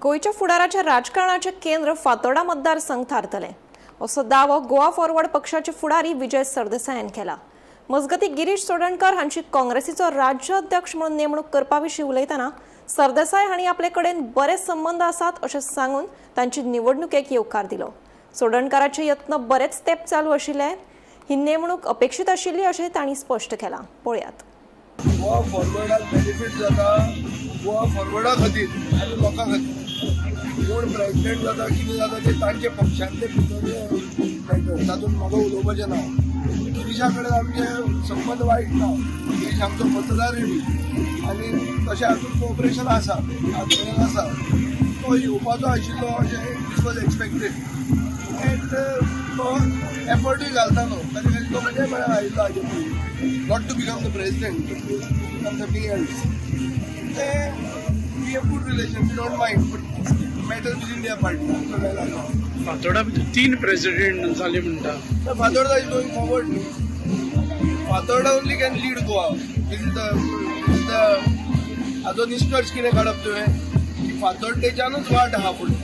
गोंयच्या फुडाराच्या राजकारणाचें केंद्र फातोर्डा मतदारसंघ थारतलें असो दावो गोवा फॉरवर्ड पक्षाचे फुडारी विजय सरदेसायान केला. मजगतीं, गिरीश चोडणकर हांची काँग्रेसीचो राज्य अध्यक्ष म्हणून नेमणूक करपा विशीं उलयतना सरदेसाय हांणी आपले कडेन बरे संबंद आसात अशें सांगून तांची निवडणुकेक येवकार दिलो. चोडणकाराचे यत्न बरेच तेंप चालू आशिल्ले, ही नेमणूक अपेक्षीत आशिल्ली अशें तांणी स्पश्ट केलां. पळयात. गोवा फॉरवर्डाक बेनिफीट जाता. गोवा फॉरवर्डा खातीर आनी लोकां खातीर कोण प्रेजिडेंट जाता, कितें जाता, ते तांचे पक्षांतले भितर मॅटर, तातूंत म्हाका उलोवपाचें ना. गिरीशा कडेन आमचे संबंद वायट ना. गिरीश आमचो मतदारूय बी आनी तशें हातूंत कोऑपरेशन आसा, आजपर्यंत आसा. तो येवपाचो आशिल्लो अशें, this was expected and तो एफर्टूय घालता न्हू. ताजे खातीर तो म्हणजे म्हळ्यार आयिल्लो हाजे पयलीं, not to become the president, to become something else. ते we have good relation, we don't mind, but matter is India party, आमचो काय लागना. फातोर्डा भितर तीन प्रेसिडेंट जाले म्हणटा. Fatorda is going forward. Fatorda only can lead Goa. This is the हाजो निश्कर्श कितें काडप तुवें की फातोर्डेच्यानूच वाट आहा फुडें.